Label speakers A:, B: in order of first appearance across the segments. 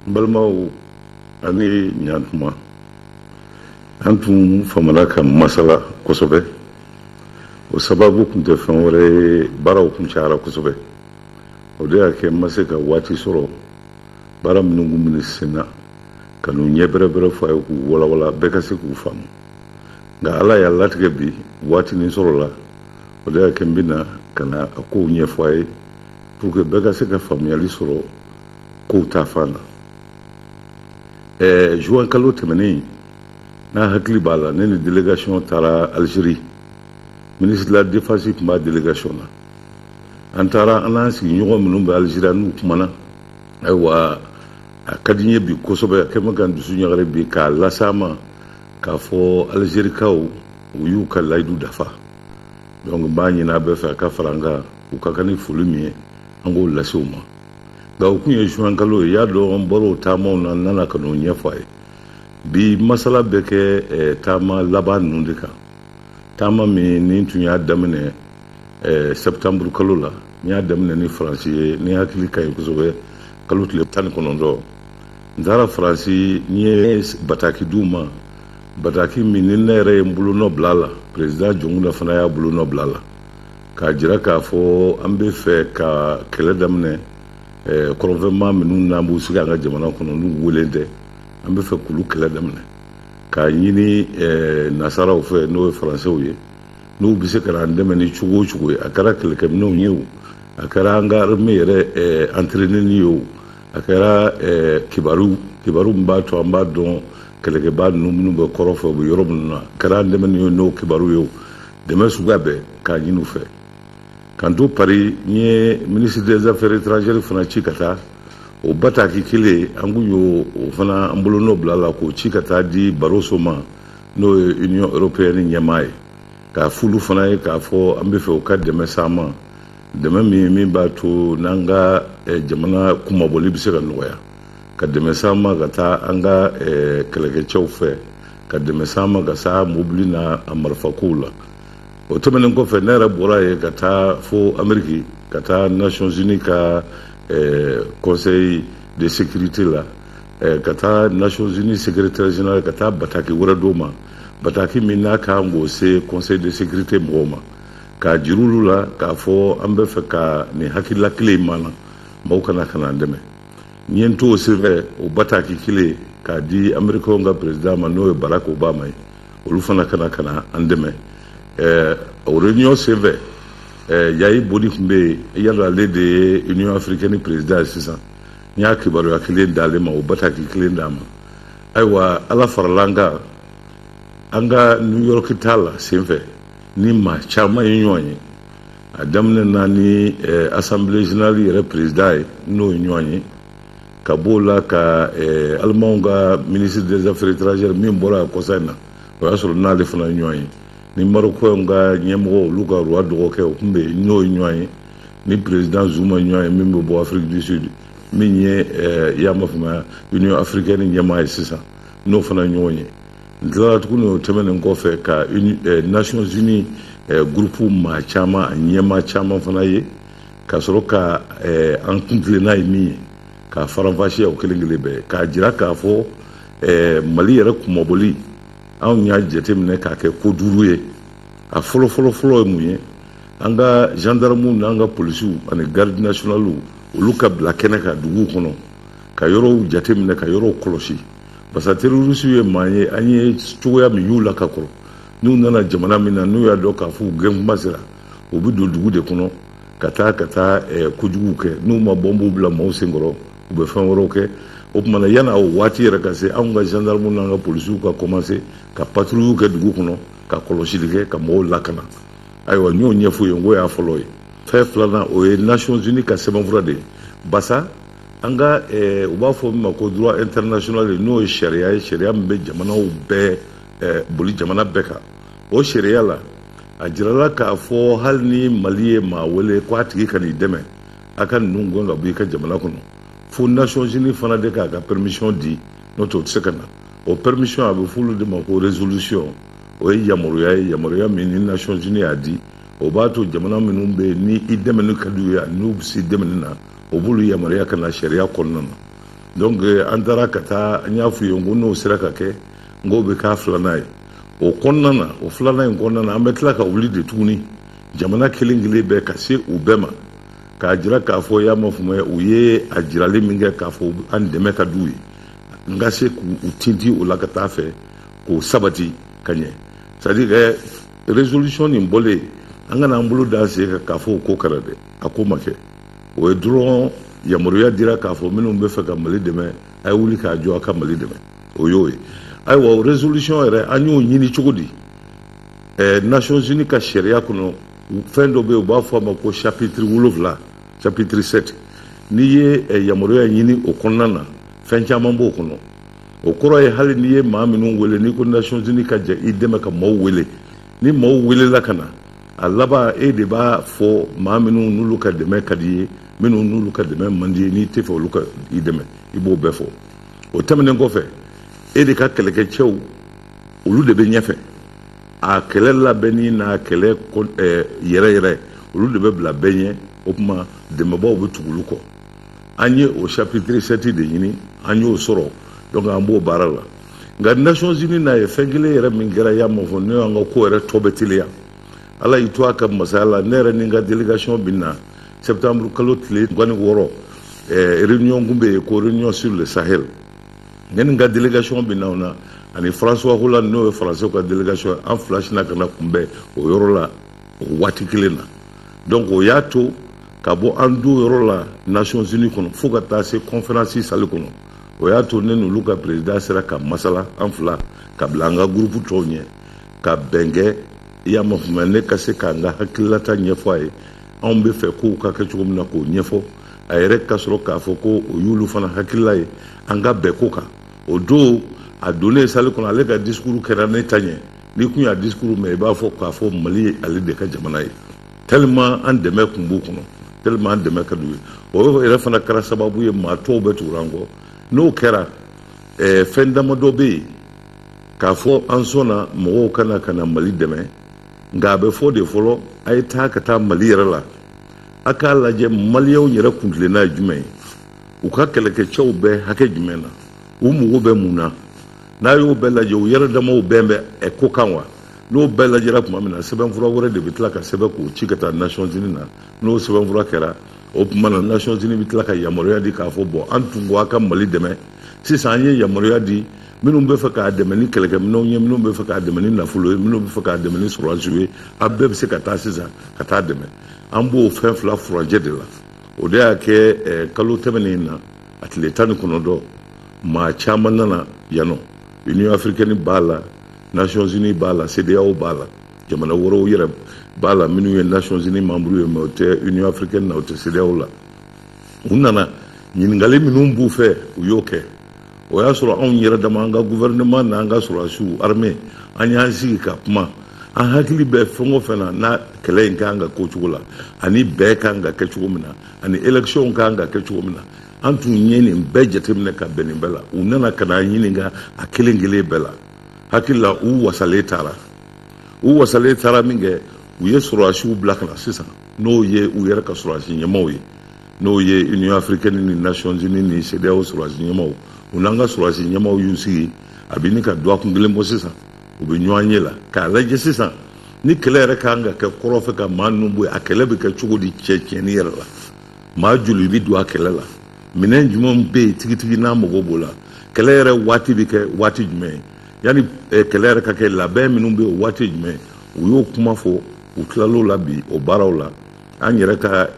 A: N balimaw, ani ɲantuma. An tun famana ka masala kosɛbɛ. O sababu tun tɛ fɛn wɛrɛ ye, baaraw kun cayara kosɛbɛ. O de y'a kɛ n ma se ka waati sɔrɔ baara minnu kun bɛ sen na ka n'u ɲɛ bɛrɛbɛrɛ fɔ a ye, k'u walawala, bɛɛ ka se k'u faamu. Nka Ala y'a latigɛ bi, waatinin sɔrɔ la. O de y'a kɛ n bɛ na ka na a kow ɲɛfɔ a ye pour que bɛɛ ka se ka faamuyali sɔrɔ kow ta fan na. Juin kalo tɛmɛnen, n'a hakili b'a la, ne ni délégation taara Algérie. Ministre de la Défense tun b'a délégation na. An taara, an n'an sigiɲɔgɔn minnu bɛ Algérie, an n'u kumana. Ayiwa, a ka di n ye bi kosɛbɛ, a kɛ bɛ ka n dusu ɲagari bi k'a las'a ma k'a fɔ Algérikaw, u y'u ka layidu dafa. Donc n b'a ɲini a bɛɛ fɛ, a ka fara an kan. U ka kan ni foli min ye, an k'o lase u ma. Nka o kun ye juin kalo ye. I y'a dɔn, an bɔra o taamaw na, n nana ka n'o ɲɛfɔ a ye. Bi masala bɛ kɛ taama laban ninnu de kan, taama min ni tun y'a daminɛ septembre kalo la. N y'a daminɛ ni Faransi ye, ni hakili ka ɲi kosɛbɛ, kalo tile 19. N taara Faransi, n ye bataki d'u ma, bataki min ni ne yɛrɛ ye n bolonɔ bila a la, président Jɔnkunda fana y'a bolonɔ bila a la, k'a jira k'a fɔ an bɛ fɛ ka kɛlɛ daminɛ kɔrɔnfɛmaa minnu n'an b'u sigi an ka jamana kɔnɔ, n'u welen tɛ. An bɛ fɛ k'olu kɛlɛ daminɛ, k'a ɲini nasaraw fɛ, n'o ye Faransɛw ye, n'u bɛ se ka na an dɛmɛ ni cogo o cogo ye. A kɛra kɛlɛkɛminɛnw ye o, a kɛra an ka armée yɛrɛ entraîner ye o, a kɛra kibaru kibaru min b'a to an b'a dɔn kɛlɛkɛbaa ninnu minnu bɛ kɔrɔn fɛ, u bɛ yɔrɔ minnu na, a kɛra an dɛmɛ ni n'o kibaru ye o, dɛmɛ suguya bɛɛ k'a ɲini u fɛ. K'an to Paris, n ye ministre des Affaires étrangères fana ci ka taa o bataki kelen. An kun y'o o fana, an bolonɔ bila la k'o ci ka taa di Barroso ma, n'o ye Union européenne ɲɛmaa ye, k'a f'olu fana ye k'a fɔ an bɛ fɛ u ka dɛmɛ s'an ma, dɛmɛ min b'a to n'an ka jamana kunmabɔli bɛ se ka nɔgɔya, ka dɛmɛ s'an ma ka taa an ka kɛlɛkɛcɛw fɛ, ka dɛmɛ s'an ma ka s'a mobili n'a a marifakow la. O tɛmɛnen kɔfɛ, ne yɛrɛ bɔra yen ka taa fo Amérique, ka taa Nations Unies ka Conseil de sécurité la, ka taa Nations Unies secrétaire général, ka taa bataki wɛrɛ d'o ma, bataki min n'a kan k'o se Conseil de sécurité mɔgɔw ma, k'a jir'olu la k'a fɔ an bɛ fɛ ka nin hakilila kelen in mana maaw kana ka na an dɛmɛ. N ye n to o senfɛ, o bataki kelen k'a di Américain ka président ma, n'o ye Barack Obama ye, olu fana kana ka na an dɛmɛ. O réunion senfɛ, Yayi Boni tun bɛ yen. Yala ale de ye Union africaine président ye sisan. N y'a kibaruya kelen d'ale ma, o bataki kelen d'a ma. Ayiwa, Ala farala an kan, an ka New York t'a la senfɛ, ni maa caman ye ɲɔgɔn ye. A daminɛ na ni Assemblée générale yɛrɛ président ye, n'o ye ɲɔgɔn ye, ka b'o la ka Alimanw ka ministre des Affaires étrangères min bɔra yan kɔsa in na, o y'a sɔrɔ n'ale fana ye ɲɔgɔn ye, ni Marokɛnw ka ɲɛmɔgɔ, olu ka roi dɔgɔkɛ, o tun bɛ yen, n'o ye ɲɔgɔn ye, ni président Zuma ɲɔgɔn ye, min bɛ bɔ Afrique du Sud, min ye i y'a ma faamuya, Union africaine ɲɛmaa ye sisan, n'o fana ɲɔgɔn ye. N tilala tuguni o tɛmɛnen kɔfɛ ka Nations Unies groupe maa caman, a ɲɛmaa caman fana ye, ka sɔrɔ ka an kuntilenna ye min ye, k'a faranfasiya o kelen kelen bɛɛ, k'a jira k'a fɔ Mali yɛrɛ kunmabɔli, anw y'a jateminɛ k'a kɛ ko duuru ye. A fɔlɔ fɔlɔ fɔlɔ ye mun ye? An ka gendarmew n'an ka polisiw ani garde nationale, olu ka bila kɛnɛ kan duguw kɔnɔ, ka yɔrɔw jateminɛ, ka yɔrɔw kɔlɔsi, parce que terroriste ye maa ye, an ye cogoya min y'u la ka kɔrɔ, n'u nana jamana min na, n'u y'a dɔn k'a fɔ u gɛn kuma sera, u bɛ don dugu de kɔnɔ ka taa kojuguw kɛ. N'u ma bɔnb'u bila maaw senkɔrɔ, u bɛ fɛn wɛrɛw kɛ. O tuma na, yanni o waati yɛrɛ ka se, anw ka gendarmew n'an ka polisiw ka commencer ka patrouille kɛ dugu kɔnɔ, ka kɔlɔsili kɛ, ka mɔgɔw lakana. Ayiwa, n y'o ɲɛf'u ye, n k'o y'a fɔlɔ ye. Fɛn filanan, o ye Nations Unies ka sɛbɛnfura de ye, basa an ka u b'a fɔ min ma ko droit international, n'o ye sariya ye, sariya min bɛ jamanaw bɛɛ boli, jamana bɛɛ kan. O sariya la, a jirala k'a fɔ hali ni Mali ye maa wele ko a tigi ka n'i dɛmɛ, a ka ninnu gɛn ka bɔ i ka jamana kɔnɔ, fo Nations Unies fana de k'a ka permission di, n'o tɛ o tɛ se ka na. O permission, a bɛ f'olu de ma ko résolution. O ye yamaruya ye, yamaruya min ni Nations Unies y'a di, o b'a to jamana minnu bɛ yen ni i dɛmɛni ka d'u ye, n'u bɛ se dɛmɛni na, o b'olu yamaruya ka na sariya kɔnɔna na. Donc an taara ka taa, n y'a f'u ye, n ko n'o sera ka kɛ, n k'o bɛ k'a filanan ye. O kɔnɔna na, o filanan in kɔnɔna na, an bɛ tila ka wuli de tuguni, jamana kelen kelen bɛɛ, ka se u bɛɛ ma, k'a jira k'a fɔ, y'a ma faamuya, u ye a jirali min kɛ k'a fɔ an dɛmɛ ka d'u ye, n ka se k'u tintin o la ka taa fɛ k'o sabati ka ɲɛ. C'est à dire que résolution nin bɔlen, an kana an bolo da sen kan k'a fɔ o ko kɛra dɛ. A ko ma kɛ. O ye dɔrɔn yamaruya dira k'a fɔ minnu bɛ fɛ ka Mali dɛmɛ, a ye wuli k'a jɔ, a ka Mali dɛmɛ. O y'o ye. Ayiwa, o résolution yɛrɛ, an y'o ɲini cogo di? Nations Unies ka sariya kɔnɔ, fɛn dɔ bɛ yen, u b'a fɔ a ma ko chapitre 7, chapitre 7. N'i ye yamaruya ɲini o kɔnɔna na, fɛn caman b'o kɔnɔ. O kɔrɔ ye, hali n'i ye maa minnu wele, n'i ko Nations Unies ka jɛ i dɛmɛ ka maaw wele, ni maaw welela ka na, a laban e de b'a fɔ maa minnu n'olu ka dɛmɛ ka di ye, minnu n'olu ka dɛmɛ man di ye, n'i tɛ fɛ olu ka i dɛmɛ, i b'o bɛɛ fɔ. O tɛmɛnen kɔfɛ, e de ka kɛlɛkɛcɛw, olu de bɛ ɲɛfɛ a kɛlɛ labɛnni n'a kɛlɛ yɛrɛ yɛrɛ, olu de bɛ bila bɛɛ ɲɛ. O tuma dɛmɛbaw bɛ tugu olu kɔ. An ye o chapitre 7 de ɲini, an y'o sɔrɔ. Donc an b'o baara la. Nka Nations Unies n'a ye fɛn kelen yɛrɛ min kɛra, y'a ma fɔ, ne y'an ka ko yɛrɛ tɔ bɛ teliya. Ala y'i to a ka masaya la, ne yɛrɛ ni n ka délégation bɛ na septembre kalo tile 26, réunion kun bɛ yen ko réunion sur le Sahel. Ne ni n ka délégation bɛ na o na, ani François Hollande, n'o ye Français ka délégation, an fila sina ka na kunbɛn o yɔrɔ la o waati kelen na. Donc o y'a to ka bɔ an don yɔrɔ la Nations Unies kɔnɔ fo ka taa se conférence salle kɔnɔ, o y'a to ne n'olu ka président sera ka masala, an fila ka bila an ka groupe tɔw ɲɛ, ka bɛn kɛ, i y'a ma faamuya, ne ka se k'an ka hakililata ɲɛfɔ a ye, anw bɛ fɛ kow ka kɛ cogo min na, k'o ɲɛfɔ a yɛrɛ, ka sɔrɔ k'a fɔ ko o y'olu fana hakilila ye, an ka bɛn ko kan. O don, a donnen salle kɔnɔ, ale ka discours kɛra ne ta ɲɛ. N'i kun y'a discours mɛn, i b'a fɔ k'a fɔ Mali ye ale de ka jamana ye, tellement an dɛmɛ kun b'u kɔnɔ, tellement an dɛmɛ ka d'u ye. O yɛrɛ fana kɛra sababu ye maa tɔw bɛ tugura an kɔ. N'o kɛra, fɛn damadɔ bɛ yen k'a fɔ an sɔnna mɔgɔw kana ka na Mali dɛmɛ, nka a bɛ fɔ de fɔlɔ, a ye taa ka taa Mali yɛrɛ la, a k'a lajɛ Maliyɛnw yɛrɛ kuntilenna ye jumɛn ye, u ka kɛlɛkɛcɛw bɛ hakɛ jumɛn na, u mago bɛ mun na. N'a y'o bɛɛ lajɛ, u yɛrɛ damaw bɛn bɛ ko kan wa? N'o bɛɛ lajɛra tuma min na, sɛbɛnfura wɛrɛ de bɛ tila ka sɛbɛn k'o ci ka taa Nations Unies na. N'o sɛbɛnfura kɛra, o tuma na Nations Unies bɛ tila ka yamaruya di k'a fɔ bɔn, an tun ko a ka Mali dɛmɛ, sisan an ye yamaruya di, minnu bɛ fɛ k'a dɛmɛ ni kɛlɛkɛminɛnw ye, minnu bɛ fɛ k'a dɛmɛ ni nafolo ye, minnu bɛ fɛ k'a dɛmɛ ni sɔrɔdasiw ye, a bɛɛ bɛ se ka taa sisan ka taa dɛmɛ. An b'o fɛn fila furancɛ de la. O de y'a kɛ kalo tɛmɛnen na, a tile 19, maa caman nana yan nɔ. Union africaine b'a la, Nations Unies b'a la, CEDEAO b'a la, jamana wɛrɛw yɛrɛ b'a la minnu ye Nations Unies membre ye, mais o tɛ Union africaine na, o tɛ CEDEAO la. U nana, ɲininkali minnu b'u fɛ, u y'o kɛ. O y'a sɔrɔ anw yɛrɛ dama, an ka gouvernement n'an ka sɔrɔdasiw, armée, an y'an sigi ka kuma. An hakili bɛ fɛn o fɛn na, n'a kɛlɛ in kan ka ko cogo la, ani bɛɛ kan ka kɛ cogo min na, ani élection kan ka kɛ cogo min na, an tun ye nin bɛɛ jateminɛ ka bɛn nin bɛɛ la. U nana ka na ɲininka a kelen kelen bɛɛ la. Hakili la, u wasalen taara. U wasalen taara min kɛ, u ye sɔrɔdasiw bila ka na sisan, n'o ye u yɛrɛ ka sɔrɔdasi ɲɛmaaw ye, n'o ye Union africaine ni Nations Unies ni CEDEAO sɔrɔdasi ɲɛmaaw. U n'an ka sɔrɔdasi ɲɛmaaw y'u sigi, a bɛ ni ka dɔgɔkun kelen bɔ sisan, u bɛ ɲɔgɔn ye la k'a lajɛ sisan ni kɛlɛ yɛrɛ kan ka kɛ kɔrɔ fɛ ka maa ninnu bɔ yen, a kɛlɛ bɛ kɛ cogo di, cɛ tiɲɛni yɛrɛ la, maa joli bɛ don a kɛlɛ la, minɛn jumɛn bɛ yen tigitigi n'a mago b'o la, kɛlɛ yɛrɛ waati bɛ kɛ waati jumɛn ye, yanni kɛlɛ yɛrɛ ka kɛ, labɛn minnu bɛ yen waati jumɛn. U y'o kuma fɔ. U tilal'o la bi, o baaraw la, an yɛrɛ ka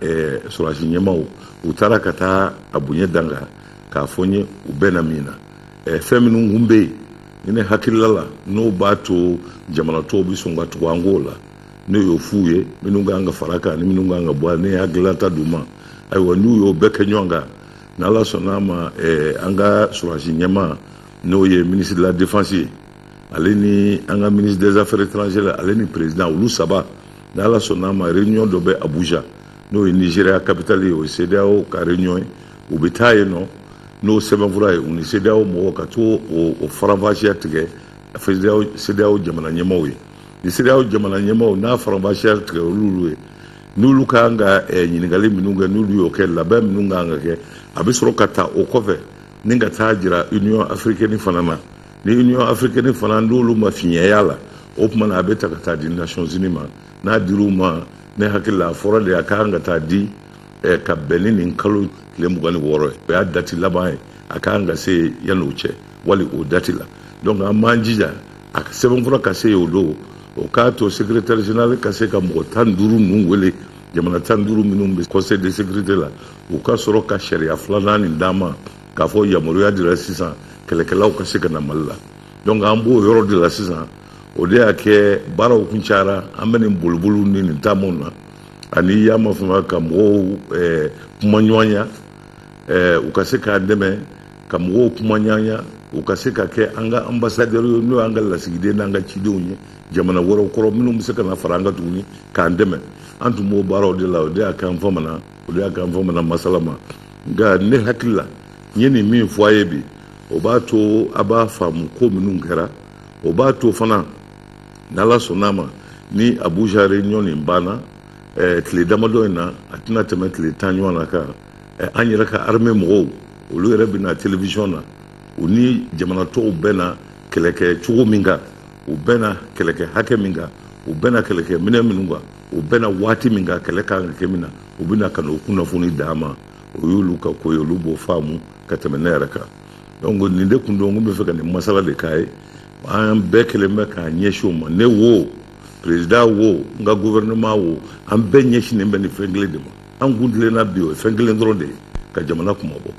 A: sɔrɔdasi ɲɛmaaw, u taara ka taa a bonya dan kan k'a fɔ n ye u bɛnna min na, fɛn minnu kun bɛ yen ni ne hakilila la, n'o b'a to jamana tɔw bɛ sɔn ka tugu an k'o la, ne y'o f'u ye, minnu kan ka fara kan ni minnu kan ka bɔ, ne ye hakililata d'u ma. Ayiwa, n'u y'o bɛɛ kɛ ɲɔgɔn kan, n'Ala sɔnna a ma, an ka sɔrɔdasi ɲɛmaa, n'o ye ministre de la Défense ye, ale ni an ka ministre des Affaires étrangères, ale ni président, olu saba, n'Ala sɔnna a ma, réunion dɔ bɛ Abuja, n'o ye Nigéria capitale ye, o ye CEDEAO ka réunion ye. U bɛ taa yen nɔ n'o sɛbɛnfura ye, u ni CEDEAO mɔgɔw ka to o faranfasiya tigɛ CEDEAO jamana ɲɛmaaw ye. Ni CEDEAO jamana ɲɛmaaw n'a faranfasiya tigɛ olu ye, n'olu kan ka ɲininkali minnu kɛ, n'olu y'o kɛ, labɛn minnu kan ka kɛ, a bɛ sɔrɔ ka ta o kɔfɛ. Ni ka taa jira Union africaine fana na. Ni Union africaine fana n'olu ma fiɲɛya la, o tuma na a bɛ ta ka taa di Nations Unies ma. N'a dir'u ma, ne hakili la, a fɔra de a ka kan ka taa di ka bɛn ni nin kalo tile 26 ye. O y'a date laban ye. A ka kan ka se yanni o cɛ wali o date la. Donc an b'an jija a sɛbɛnfura ka se o don, o k'a to secrétaire général ka se ka mɔgɔ 15 ninnu wele, jamana 15 minnu bɛ Conseil de sécurité la, u ka sɔrɔ ka sariya filanan nin d'an ma k'a fɔ yamaruya dira sisan, kɛlɛkɛlaw ka se ka na Mali la. Donc an b'o yɔrɔ de la sisan. O de y'a kɛ baaraw kun cayara, an bɛ nin boliboliw ni nin taamaw na, ani y'a ma fana ka mɔgɔw kuma ɲɔgɔnya, u ka se k'an dɛmɛ ka mɔgɔw kuma ɲɔgɔnya, u ka se ka kɛ an ka ambassadeur ye, n'o y'an ka lasigiden n'an ka cidenw ye jamana wɛrɛw kɔrɔ, minnu bɛ se ka na fara an kan tuguni k'an dɛmɛ. An tun b'o baaraw de la. O de y'a kɛ an famana, o de y'a kɛ an famana masala ma. Nka ne hakili la, n ye nin min fɔ a ye bi, o b'a to a b'a faamu ko minnu kɛra. O b'a to fana, n'Ala sɔnn'a ma, ni Abuja réunion nin banna tile damadɔ in na, a tɛna tɛmɛ tile 10 ɲɔgɔn na kan, an yɛrɛ ka armée mɔgɔw, olu yɛrɛ bɛ na télévision na, u ni jamana tɔw bɛ na kɛlɛkɛ cogo min kan, u bɛ na kɛlɛkɛ hakɛ min kan, u bɛ na kɛlɛkɛ minɛn minnu kan, u bɛ na waati min kan, kɛlɛ kan ka kɛ min na, u bɛ na ka n'o kunnafoni d'an ma. O y'olu ka ko ye, olu b'o faamu ka tɛmɛ ne yɛrɛ kan. Donc nin de kun don, n bɛ fɛ ka nin masala de k'a ye. An bɛɛ kelen bɛ k'a ɲɛsin o ma. Ne wo, président wo, n ka gouvernement wo, an bɛɛ ɲɛsinnen bɛ nin fɛn kelen de ma. An kun tilenna bi, o ye fɛn kelen dɔrɔn de ye, ka jamana kumabɔ.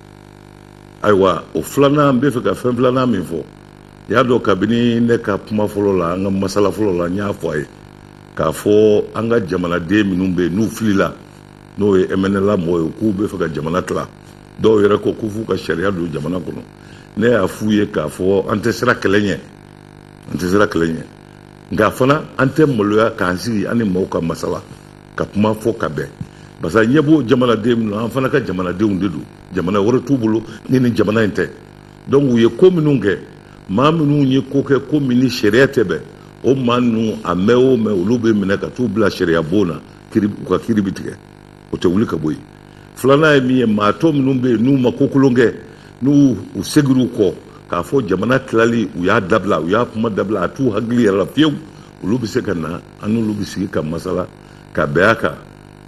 A: Ayiwa, o filanan, n bɛ fɛ ka fɛn filanan min fɔ, i y'a dɔn, kabini ne ka kuma fɔlɔ la, an ka masala fɔlɔ la, n y'a fɔ a ye k'a fɔ an ka jamanaden minnu bɛ yen n'u filila, n'o ye MNLA mɔgɔw ye, k'u bɛ fɛ ka jamana tila, dɔw yɛrɛ ko ko f'u ka sariya don jamana kɔnɔ. Ne y'a f'u ye k'a fɔ an tɛ siran kɛlɛ ɲɛ, an tɛ siran kɛlɛ ɲɛ, nka fana an tɛ maloya k'an sigi an ni maaw ka masala, ka kuma fɔ ka bɛn, parce que ɲɛ b'o jamanaden minnu, an fana ka jamanadenw de don, jamana wɛrɛ t'u bolo ni nin jamana in tɛ. Donc u ye ko minnu kɛ, maa minnu ye ko kɛ, ko min ni sariya tɛ bɛn, o maa ninnu, a mɛn o mɛn, olu bɛ minɛ ka t'u bila sariya bon na, u ka kiiri bɛ tigɛ, o tɛ wuli ka bɔ yen. Filanan ye min ye, maa tɔ minnu bɛ yen n'u ma ko kolon kɛ, n'u u segir'u kɔ k'a fɔ jamana tilali, u y'a dabila, u y'a kuma dabila, a t'u hakili yɛrɛ la fiyewu, olu bɛ se ka na, an n'olu bɛ sigi ka masala ka bɛn a kan.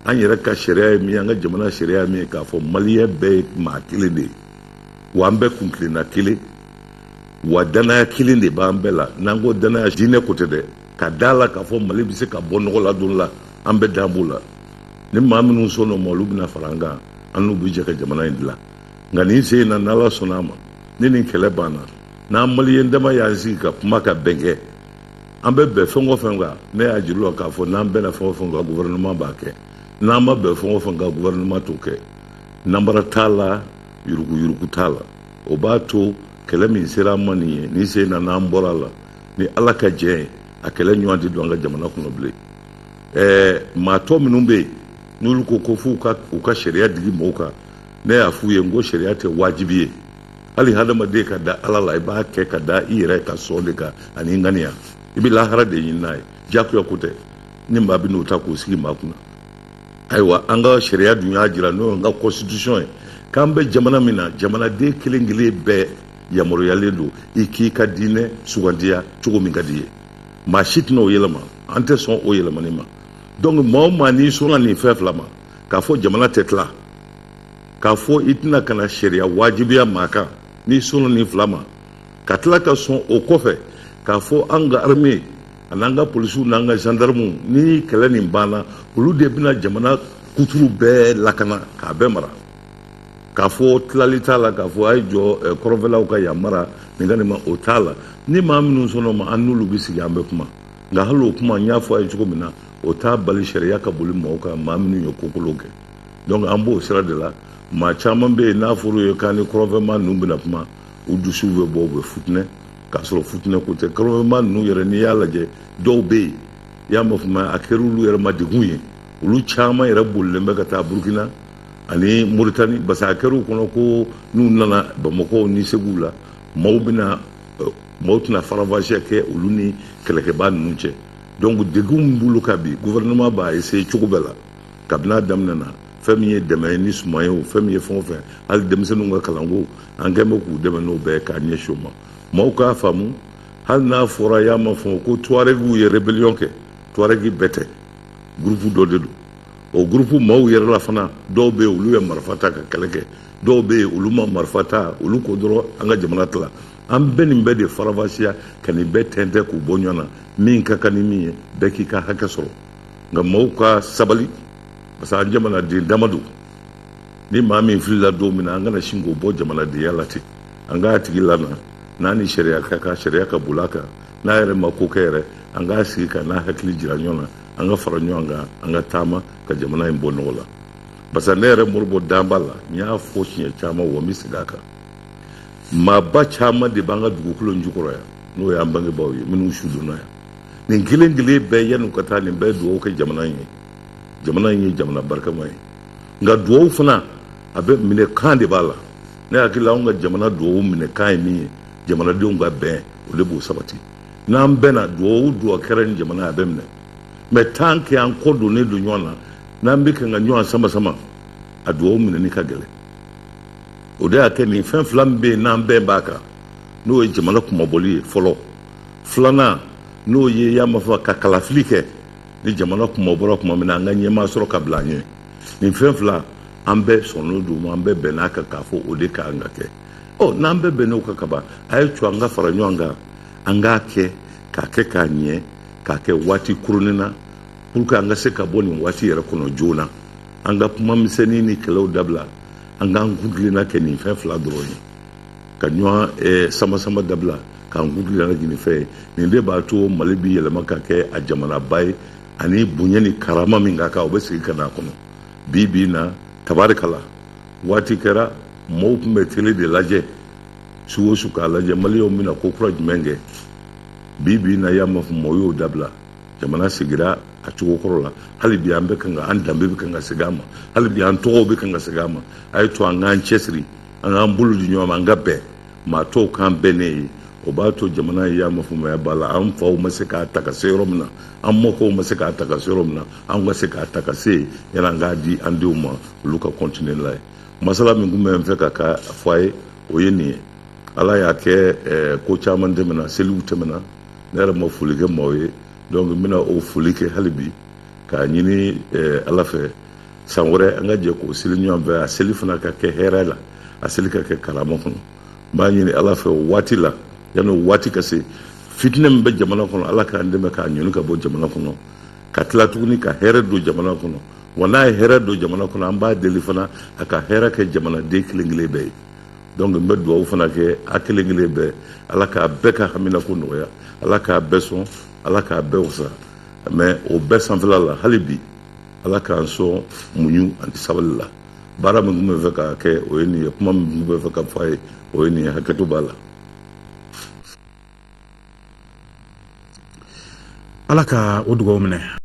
A: An yɛrɛ ka sariya ye min ye, an ka jamana sariya ye min ye, k'a fɔ maliyɛn bɛɛ ye maa kelen de ye, wa an bɛɛ kun tilenna kelen, wa danaya kelen de b'an bɛɛ la. N'an ko danaya, diinɛ ko tɛ dɛ, ka da la k'a fɔ Mali bɛ se ka bɔ nɔgɔ la don la, an bɛɛ dan b'o la. Ni maa minnu sɔnn'o ma, olu bɛna fara an kan, an n'u bɛ jɛ ka jamana in dilan. Nka nin sen in na, n'Ala sɔnn'a ma, ni nin kɛlɛ banna, n'an maliyɛn dama y'an sigi ka kuma ka bɛn kɛ, an bɛ bɛn fɛn o fɛn kan, ne y'a jira u la k'a fɔ n'an bɛnna fɛn o fɛn kan, gouvernement b'a kɛ. N'an ma bɛn fɛn o fɛn kan, gouvernement t'o kɛ. Nanbara t'a la, yuruguyurugu t'a la. O b'a to kɛlɛ min sera an ma nin ye, nin sen na, n'an bɔra a la ni Ala ka jɛ ye, a kɛlɛ ɲɔgɔn tɛ don an ka jamana kɔnɔ bilen. Maa tɔ minnu bɛ yen n'olu ko ko f'u ka u ka sariya digi mɔgɔw kan, ne y'a f'u ye n ko sariya tɛ wajibi ye. Hali hadamaden ka da Ala la, i b'a kɛ ka da i yɛrɛ ka sɔn de kan ani ŋaniya, i bɛ lahara de ɲini n'a ye, diyagoya ko tɛ. Ni maa bɛ n'o ta k'o sigi maa kunna, ayiwa, an ka sariya dun y'a jira, n'o ye an ka constitution ye, k'an bɛ jamana min na, jamanaden kelen kelen bɛɛ yamaruyalen don i k'i ka diinɛ sugandiya cogo min ka di i ye. Maa si tɛna o yɛlɛma, an tɛ sɔn o yɛlɛmani ma. Donc maa o maa n'i sɔnna nin fɛn fila ma, k'a fɔ jamana tɛ tila, k'a fɔ i tɛna ka na sariya wajibiya maa kan, n'i sɔnna nin fila ma, ka tila ka sɔn o kɔfɛ k'a fɔ an ka armée an'an ka polisiw n'an ka gendarmew, ni kɛlɛ nin banna, olu de bɛna jamana kuturu bɛɛ lakana k'a bɛɛ mara, k'a fɔ tilali t'a la, k'a fɔ a ye jɔ kɔrɔnfɛlaw ka yan mara nin ka nin ma, o t'a la. Ni maa minnu sɔnna o ma, an n'olu bɛ sigi, an bɛ kuma. Nka hali o kuma, n y'a fɔ a ye cogo min na, o t'a bali sariya ka boli mɔgɔw kan, maa minnu ye kokolon kɛ. Donc an b'o sira de la. Maa caman bɛ yen, n'a fɔra u ye k'an ni kɔrɔnfɛmaa ninnu bɛna kuma, u dusuw bɛ bɔ, u bɛ futinɛ, k'a sɔrɔ futinɛ ko tɛ. Kɔrɔnfɛmaa ninnu yɛrɛ, n'i y'a lajɛ, dɔw bɛ yen, i y'a mɛn fama, a kɛra olu yɛrɛ ma degun ye. Olu caman yɛrɛ bolilen bɛ ka taa Burukina ani Moritani, parce que a kɛra u kɔnɔ ko n'u nana Bamakɔ ni Segu la, maaw bɛna, maaw tɛna faranfasiya kɛ olu ni kɛlɛkɛbaa ninnu cɛ. Donc degun min b'olu kan bi, gouvernement b'a essayer cogo bɛɛ la kabini a daminɛna. Fɛn min ye dɛmɛ ye ni suman ye o, fɛn min ye fɛn o fɛn, hali denmisɛnninw ka kalanko, an kɛn bɛ k'u dɛmɛ n'o bɛɛ k'a ɲɛsin o ma. Maaw k'a faamu, hali n'a fɔra y'a ma fɔ ko tuarɛgiw ye rébellion kɛ, tuarɛgi bɛɛ tɛ, groupe dɔ de don. O groupe maaw yɛrɛ la fana, dɔw bɛ yen, olu ye marifa ta ka kɛlɛ kɛ, dɔw bɛ yen, olu ma marifa ta, olu ko dɔrɔn an ka jamana tila. An bɛ nin bɛɛ de faranfasiya ka nin bɛɛ tɛntɛn k'u bɔ ɲɔgɔn na. Min ka kan ni min ye, bɛɛ k'i ka hakɛ sɔrɔ. Nka maaw ka sabali, parce que an jamanaden dama don. Ni maa min filila don min na, an kana sin k'o bɔ jamanadenya la ten. An k'a tigi lana, n'a ni sariya ka kan, sariya ka boli a kan. N'a yɛrɛ ma ko kɛ yɛrɛ, an k'a sigi ka n'a hakili jira ɲɔgɔn na, an ka fara ɲɔgɔn kan, an ka taama ka jamana in bɔ nɔgɔ la. Parce que ne yɛrɛ Modibo dan b'a la, n y'a fɔ siɲɛ caman, wa n bɛ segin a kan, maaba caman de b'an ka dugukolo in jukɔrɔ yan, n'o y'an bangebaaw ye minnu su donna yan. Nin kelen kelen bɛɛ, yan'u ka taa, nin bɛɛ dugawu kɛ jamana in ye. Jamana in ye jamana barikama ye, nka dugawu fana a bɛ minɛ kan de b'a la. Ne hakili la, anw ka jamana dugawu minɛ kan ye min ye, jamanadenw ka bɛn, o de b'o sabati. N'an bɛnna, dugawu dugawu kɛra ni jamana, a bɛ minɛ. Mais tant que an kɔ donnen don ɲɔgɔn na, n'an bɛ kan ka ɲɔgɔn sama sama, a dugawu minɛni ka gɛlɛn. O de y'a kɛ nin fɛn fila min bɛ yen, n'an bɛn b'a kan, n'o ye jamana kunmabɔli ye fɔlɔ, filanan n'o ye y'a ma fɔ ka kalafili kɛ. Ni jamana kunmabɔra tuma min na, an ka ɲɛmaa sɔrɔ ka bila an ɲɛ. Nin fɛn fila, an bɛɛ sɔnnen don, an bɛɛ bɛnn'a kan k'a fɔ o de ka kan ka kɛ. Ɔ, n'an bɛɛ bɛnn'o kan ka ban, a ye to an ka fara ɲɔgɔn kan, an k'a kɛ, k'a kɛ k'a ɲɛ, k'a kɛ waati kurunin na, pour que an ka se ka bɔ nin waati yɛrɛ kɔnɔ joona. An ka kuma misɛnnin ni kɛlɛw dabila, an k'an kuntilenna kɛ nin fɛn fila dɔrɔn ye, ka ɲɔgɔn sama sama dabila, k'an kuntilenna kɛ nin fɛn ye. Nin de b'a to Mali bi yɛlɛma ka kɛ a jamanaba ye, ani bonya ni karama min ka kan, o bɛ segin ka na a kɔnɔ. Bi bi in na, tabarikala, waati kɛra mɔgɔw tun bɛ télé de lajɛ su o su k'a lajɛ maliyɛnw bɛna ko kura jumɛn kɛ. Bi bi in na, y'a ma fɔ mɔgɔw y'o dabila, jamana sigira a cogo kɔrɔ la. Hali bi an bɛ kan ka an danbe bɛ kan ka segin a ma, hali bi an tɔgɔw bɛ kan ka segin a ma. A ye to an k'an cɛsiri, an k'an bolo di ɲɔgɔn ma, an ka bɛn, maa tɔw k'an bɛnnen ye. O b'a to jamana ye y'a ma faamuya b'a la. An faw ma se k'a ta ka se yɔrɔ min na, an mɔkɛw ma se k'a ta ka se yɔrɔ min na, an ka se k'a ta ka se yen, yanni an k'a di an denw ma, olu ka continuer n'a ye. Masala min tun bɛ n fɛ ka fɔ a ye, o ye nin ye. Ala y'a kɛ, ko caman tɛmɛna, seliw tɛmɛna, ne yɛrɛ ma foli kɛ maaw ye. Donc n bɛna o foli kɛ hali bi, k'a ɲini Ala fɛ, san wɛrɛ an ka jɛ k'o seli ɲɔgɔn fɛ, a seli fana ka kɛ hɛrɛ la, a seli ka kɛ karama kɔnɔ. N b'a ɲini Ala fɛ, o waati la, yanni o waati ka se, fitinɛ min bɛ jamana kɔnɔ, Ala k'an dɛmɛ k'a ɲɔni ka bɔ jamana kɔnɔ, ka tila tuguni ka hɛrɛ don jamana kɔnɔ. Wa n'a ye hɛrɛ don jamana kɔnɔ, an b'a deli fana a ka hɛrɛ kɛ jamanaden kelen kelen bɛɛ ye. Donc n bɛ dugawu fana kɛ a kelen kelen bɛɛ, Ala k'a bɛɛ ka haminako nɔgɔya, Ala k'a bɛɛ sɔn, Ala k'a bɛɛ wasa. Mais o bɛɛ sanfɛla la, hali bi Ala k'an sɔn muɲu ani sabali la. Baara min tun bɛ fɛ k'a kɛ, o ye nin ye. Kuma min tun bɛ fɛ ka fɔ a ye, o ye nin ye. Hakɛto b'a la.
B: Ala ka o dugawu minɛ.